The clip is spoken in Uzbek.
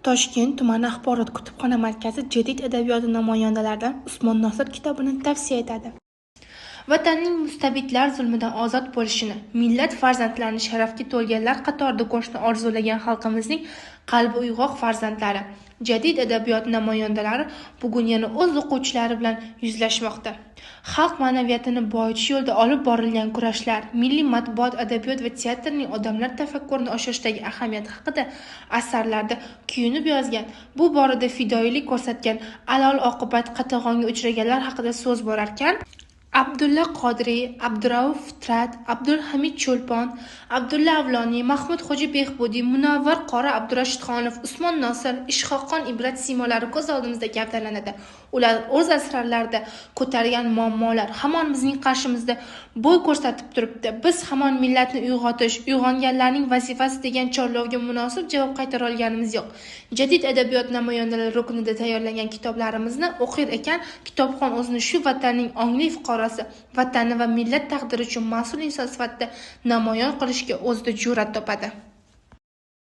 Toshkent tumani axborot kutubxona markazi jadid adabiyoti namoyandalaridan Usmon Nosir kitobini tavsiya etadi. Vatanning mustabidlar zulmidan ozod bo'lishini, millat farzandlarini sharafga to'lganlar qatorida ko'rishni orzulagan xalqimizning qalbi uyg'oq farzandlari, jadid adabiyot namoyandalari bugun yana o'z o'quvchilari bilan yuzlashmoqda. Xalq ma'naviyatini boyitish yo'lida olib borilgan kurashlar, milliy matbuot, adabiyot va teatrning odamlar tafakkurini oshirishdagi ahamiyati haqida asarlarda kuyunib yozgan, bu borada fidoyilik ko'rsatgan, alal-oqibat qatag'onga uchraganlar haqida so'z borarkan, Abdulla Qodiriy, Abdurauf Fitrat, Abdulhamid Cho'lpon, Abdulla Avloniy, Mahmudxo'ja Behbudiy, Munavvar qori Abdurashidxonov, Usmon Nosir, Is'hoqxon Ibrat siymolari ko'z oldimizda gavdalanadi. Ular o'z asarlarida ko'targan muammolar hamon bizning qarshimizda bo'y ko'rsatib turibdi. Biz hamon millatni uyg'otish, uyg'onganlarning vazifasi degan chorlovga munosib javob qaytara olganimiz yo'q. Jadid adabiyot namoyandalari ruknida tayyorlangan kitoblarimizni o'qir ekan, kitobxon o'zini shu vatanning ongli fuqarosi, vatani va millat taqdiri uchun mas'ul inson sifatida namoyon qilishga o'zida jur'at topadi.